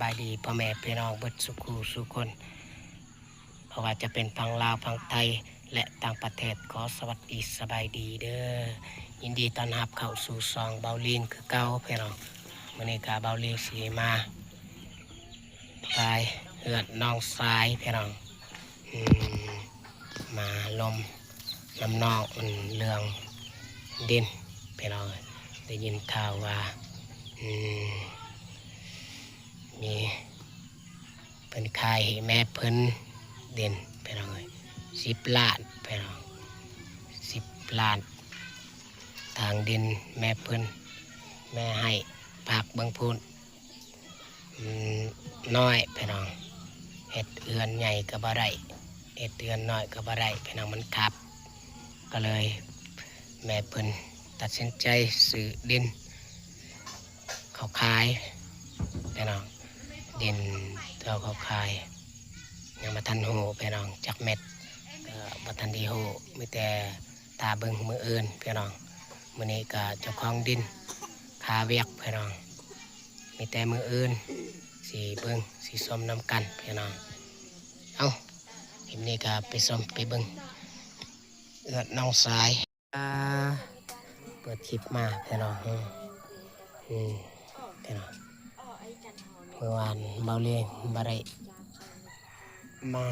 າຍດີພໍ່ແມ່ພີ່ນ້ອງເບິດສູ່ຄູ່ສູ່ຄົນ ບໍ່ວ່າຈະເປັນຝັ່ງລາວ, ຝັ່ງໄທ ແລະ ຕ່າງປະເທດ, ຂໍສະຫວັດດີສະບາຍດີເດີ້. ຍິນດີຕ້ອນຮັບເຂົ້າສູ່ຊ່ອງເບົາລີງຄືເກົ່າພີ່ນ້ອງ. ມື້ນີ້ກະເບົາລີງຊິມາຖ່າຍເຮືອນນ້ອງຊາຍພີ່ນ້ອງ. ອືມ ມາລົມນຳນ້ອງ ອັນ ເລື່ອງດິນພີ່ນ້ອງເອີຍ. ໄດ້ຍິນຂ່າວວ່າ ອືມ ມີ ເພິ່ນຂາຍໃຫ້ແມ່ເພິ່ນດິນພີ່ນ້ອງເອີຍ ສິບລ້ານພີ່ນ້ອງ ສິບລ້ານ ທາງດິນແມ່ເພິ່ນ ແມ່ໃຫ້ຝາກເບິ່ງພຸ້ນ. ມັນນ້ອຍພີ່ນ້ອງ ເຮັດເຮືອນໃຫຍ່ກໍບໍ່ໄດ້ ເຮັດເຮືອນນ້ອຍກໍບໍ່ໄດ້ພີ່ນ້ອງ ມັນຄັບ. ກໍເລີຍແມ່ເພິ່ນຕັດສິນໃຈຊື້ດິນເຂົາຂາຍພີ່ນ້ອງ ດິນເຂົາຂາຍ ຍັງບໍ່ທັນຮູ້ພີ່ນ້ອງຈັກແມັດ ກໍບໍ່ທັນໄດ້ຮູ້ ມີແຕ່ຖ້າເບິ່ງມື້ອື່ນພີ່ນ້ອງ. ມື້ນີ້ກໍເຈົ້າຂອງດິນຄາວຽກພີ່ນ້ອງ ມີແຕ່ມື້ອື່ນຊິເບິ່ງຊິຊົມນຳກັນພີ່ນ້ອງ. ເອົ້າ ຄລິບນີ້ກໍໄປຊົມໄປເບິ່ງເຮືອນນ້ອງຊາຍ. ອ່າ ເປີດຄລິບມາພີ່ນ້ອງ ອືມ ອືມ ພີ່ນ້ອງ ມື້ວານເບົາລີງບໍ່ໄດ້ມາ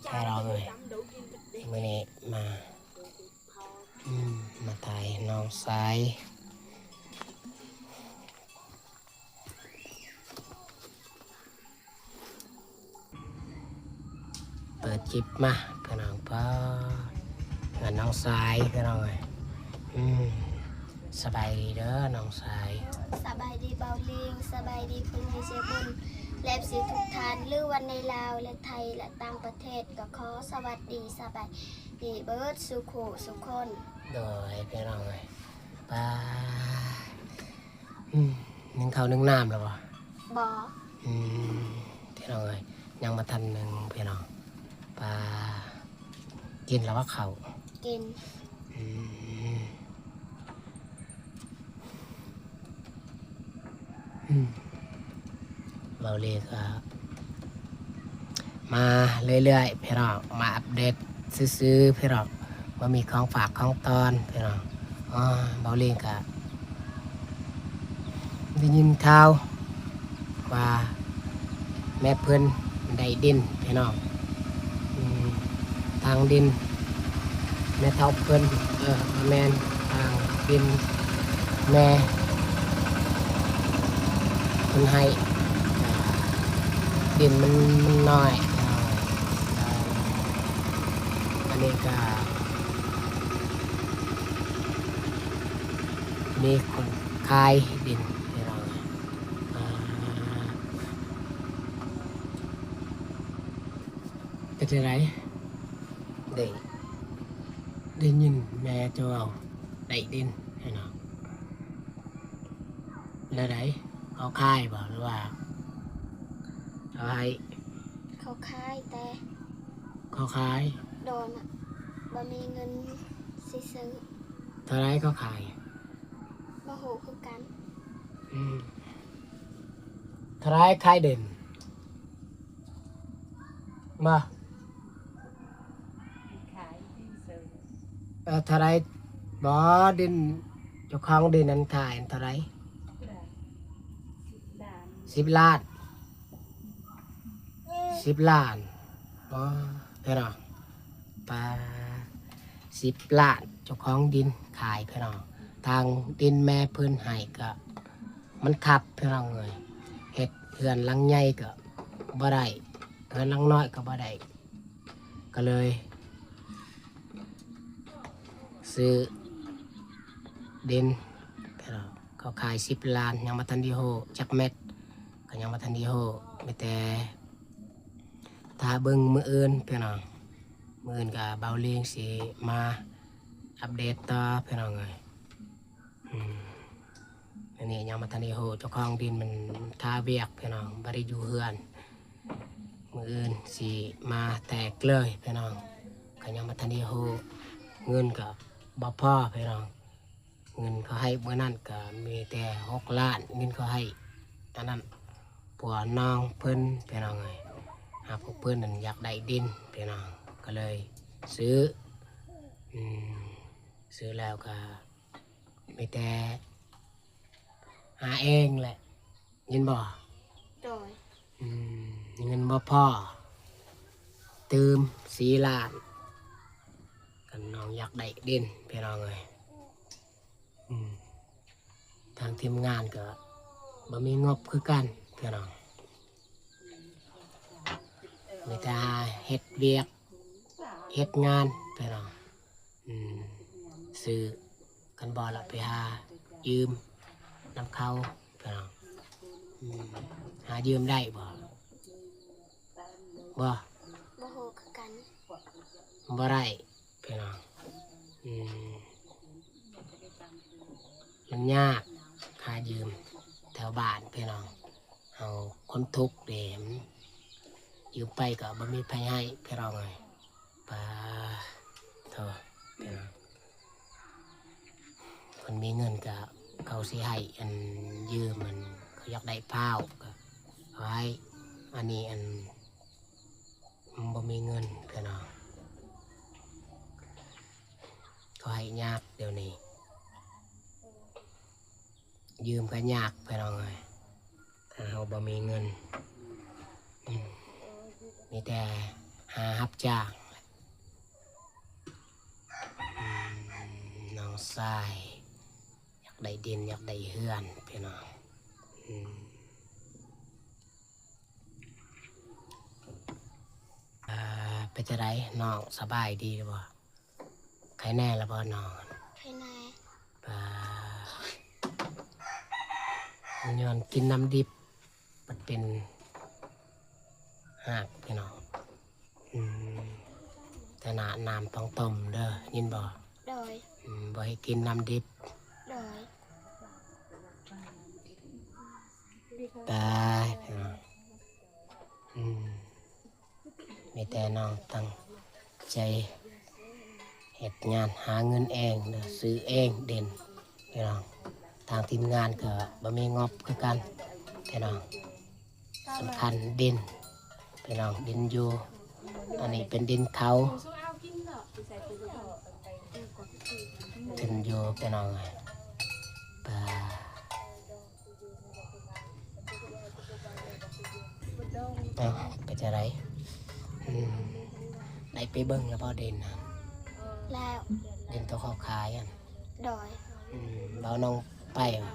ຖ່າຍນ້ອງເອີຍ ມື້ນີ້ມາ ອືມ ມາຖ່າຍນ້ອງຊາຍ. ເປີດຄລິບມາພີ່ນ້ອງ ປ້າ ເຮືອນນ້ອງຊາຍພີ່ນ້ອງເອີຍ. ອືມ ສະບາຍດີເດີນ້ອງຊາຍ. ສະບາຍດີເບົາລີງ ສະບາຍດີພໍ່ໃຫຍ່ໃຈບຸນ ແລະ ເອັຟຊີທຸກທ່ານ ຫຼືວ່າໃນລາວ ແລະ ໄທ ແລະ ຕ່າງປະເທດ ກໍຂໍສະຫວັດດີສະບາຍດີເບິດສູ່ຄູ່ສູ່ຄົນ. ໂດຍ ພີ່ນ້ອງເອີຍ ປ້າ ອືມ ໜຶ້ງເຂົ້າໜຶ້ງນ້ຳແລ້ວບໍ່? ບໍ່. ອືມ ພີ່ນ້ອງເອີຍ ຍັງບໍ່ທັນໜຶ້ງພີ່ນ້ອງ ປ້າ ກິນແລ້ວບໍ່ເຂົ້າ? ກິນ. ອືມ ອືມ ເບົາລີງກໍ ມາເລື້ອຍໆ ພີ່ນ້ອງ ມາອັບເດດຊື່ໆ ພີ່ນ້ອງ ບໍ່ມີຂອງຝາກຂອງຕ້ອນ ພີ່ນ້ອງ. ອໍ ເບົາລີງກະໄດ້ຍິນຂ່າວວ່າແມ່ເພິ່ນໄດ້ດິນ ພີ່ນ້ອງ ອືມ ທາງດິນແມ່ເຖົ້າເພິ່ນ ເອີ ບໍ່ແມ່ນ ທາງດິນແມ່ ເພິ່ນໃຫ້ ດິນມັນ ມັນນ້ອຍ ອັນນີ້ກະມີຄົນຂາຍດິນພີ່ນ້ອງ. ເປັນຈັ່ງໃດ ໄດ້ ໄດ້ຍິນແມ່ເຈົ້າເວົ້າໄດ້ດິນພີ່ນ້ອງ ແນວໃດ ເຂົາຂາຍບໍ່ ຫຼືວ່າເຂົາໃຫ້? ເຂົາຂາຍ ແຕ່ ເຂົາຂາຍ ໂດຍ ບໍ່ມີເງິນຊິຊື້. ເທົ່າໃດເຂົາຂາຍ? ບໍ່ຮູ້ຄືກັນ. ອືມ ເທົ່າໃດຂາຍດິນ? ບໍ່ ເອີ ເທົ່າໃດ? ບໍ່ ດິນ ເຈົ້າຂອງດິນນັ້ນຂາຍເທົ່າໃດ? ສິບລ້ານ. ສິບລ້ານ ອໍ ພີ່ນ້ອງ ປາ ສິບລ້ານ ເຈົ້າຂອງດິນຂາຍພີ່ນ້ອງ. ທາງດິນແມ່ເພິ່ນໃຫ້ກໍມັນຄັບພີ່ນ້ອງເອີຍ ເຮັດເຮືອນຫຼັງໃຫຍ່ກໍບໍ່ໄດ້ ເຮືອນຫຼັງນ້ອຍກໍບໍ່ໄດ້ ກໍເລີຍຊື້ດິນພີ່ນ້ອງ. ເຂົາຂາຍສິບລ້ານ ຍັງບໍ່ທັນໄດ້ຮູ້ຈັກແມັດ ກໍຍັງບໍ່ທັນໄດ້ຮູ້ ມີແຕ່ຖ້າເບິ່ງມື້ອື່ນພີ່ນ້ອງ. ມື້ອື່ນກໍເບົາລີງຊິມາອັບເດດຕໍ່ພີ່ນ້ອງເອີຍ. ອືມ ອັນນີ້ຍັງບໍ່ທັນໄດ້ຮູ້ ເຈົ້າຂອງດິນມັນຄາວຽກພີ່ນ້ອງ ບໍ່ໄດ້ຢູ່ເຮືອນ. ມື້ອື່ນຊິມາແຕກເລີຍພີ່ນ້ອງ ກໍຍັງບໍ່ທັນໄດ້ຮູ້. ເງິນກໍບໍ່ພໍພີ່ນ້ອງ ເງິນເຂົາໃຫ້ມື້ນັ້ນກໍມີແຕ່ຫົກລ້ານ ເງິນເຂົາໃຫ້ອັນນັ້ນ ພວກນ້ອງເພິ່ນພີ່ນ້ອງເອີຍ ຫາພວກເພິ່ນນັ້ນຢາກໄດ້ດິນພີ່ນ້ອງ ກໍເລີຍຊື້ ອືມ ຊື້ແລ້ວກໍມີແຕ່ຫາເອງແຫຼະ ຍິນບໍ່? ໂດຍ ອືມ ເງິນບໍ່ພໍ ຕື່ມສີ່ລ້ານ ຄັນນ້ອງຢາກໄດ້ດິນພີ່ນ້ອງເອີຍ ອືມ ທາງທີມງານກໍບໍ່ມີງົບຄືກັນພີ່ນ້ອງ ມີແຕ່ຫາເຮັດວຽກເຮັດງານພີ່ນ້ອງ ອືມ ຊື້ ຄັນບໍ່ລະໄປຫາຢືມນຳເຂົາພີ່ນ້ອງ ອືມ ຫາຢືມໄດ້ບໍ່? ບໍ່ ບໍ່ຮູ້ຄືກັນ ບໍ່ໄດ້ພີ່ນ້ອງ ອືມ ມັນຍາກຫາຢືມແຖວບ້ານພີ່ນ້ອງ ເຮົາຄົນທຸກເດ້ ຢືມໄປກໍບໍ່ມີໃຜໃຫ້ພີ່ນ້ອງເອີຍ ປາໂທ ພີ່ນ້ອງ ຄົນມີເງິນກໍເຂົາຊິໃຫ້ ອັນ ຢືມ ອັນ ເຂົາຢາກໄດ້ພ້າວກໍເຂົາໃຫ້ ອັນນີ້ ອັນ ມັນບໍ່ມີເງິນພີ່ນ້ອງ ເຂົາໃຫ້ຍາກດຽວນີ້ ຢືມກໍຍາກພີ່ນ້ອງເອີຍ ຖ້າເຮົາບໍ່ມີເງິນ ອືມ ມີແຕ່ຫາຮັບຈ້າງ ອືມ ນ້ອງຊາຍຢາກໄດ້ດິນ ຢາກໄດ້ເຮືອນພີ່ນ້ອງ ອືມ ອ່າ ເປັນຈັ່ງໃດນ້ອງ ສະບາຍດີບໍ່? ໄຄແນ່ລະບໍ່ນ້ອງ? ໄຄແນ່ ປາ ຍ້ອນກິນນ້ຳດິບ ມັນເປັນຮາກພີ່ນ້ອງ ອືມ ແຕ່ນະ ນ້ຳຕ້ອງຕົ້ມເດີ ຍິນບໍ່? ໂດຍ ອືມ ບໍ່ໃຫ້ກິນນ້ຳດິບ ໂດຍ ຕາຍພີ່ນ້ອງ ອືມ ມີແຕ່ນ້ອງຕັ້ງໃຈເຮັດງານຫາເງິນເອງເດີ ຊື້ເອງດິນພີ່ນ້ອງ ທາງທີມງານກໍບໍ່ມີງົບຄືກັນພີ່ນ້ອງ ສຳຄັນດິນພີ່ນ້ອງ ດິນຢູ່ ອັນນີ້ເປັນດິນເຂົາ ດິນຢູ່ພີ່ນ້ອງ ປາ ເປັນຈັ່ງໃດ? ອືມ ໄດ້ໄປເບິ່ງແລ້ວບໍ່ດິນຫັ້ນ? ແລ້ວ ດິນໂຕເຂົາຂາຍຫັ້ນ? ໂດຍ ອືມ ບ່າວນ້ອງໄປບໍ່?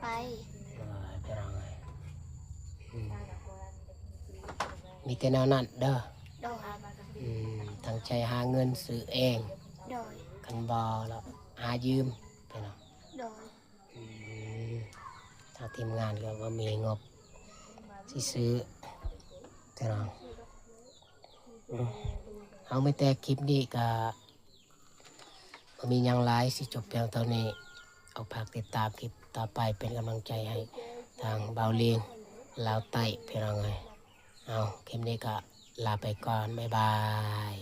ໄປ ເອີ ພີ່ນ້ອງເອີຍ ອືມ ມີແຕ່ແນວນັ້ນເດີ ໂດຍ ອືມ ຕັ້ງໃຈຫາເງິນຊື້ເອງ ໂດຍ ຄັນບໍ່ລະຫາຢືມ ພີ່ນ້ອງ ໂດຍ ອືມ ທາງທີມງານກໍບໍ່ມີງົບຊິຊື້ ພີ່ນ້ອງ ອືມ ເຮົາມີແຕ່ຄລິບນີ້ກໍບໍ່ມີຫຍັງຫຼາຍ ຊິຈົບພຽງເທົ່ານີ້ ເອົາ ຝາກຕິດຕາມຄລິບຕໍ່ໄປ ເປັນກຳລັງໃຈໃຫ້ທາງບ່າວລີງລາວໃຕ້ ພີ່ນ້ອງເອີຍ ເອົາ ຄລິບນີ້ກໍລາໄປກ່ອນ ບາຍບາຍ.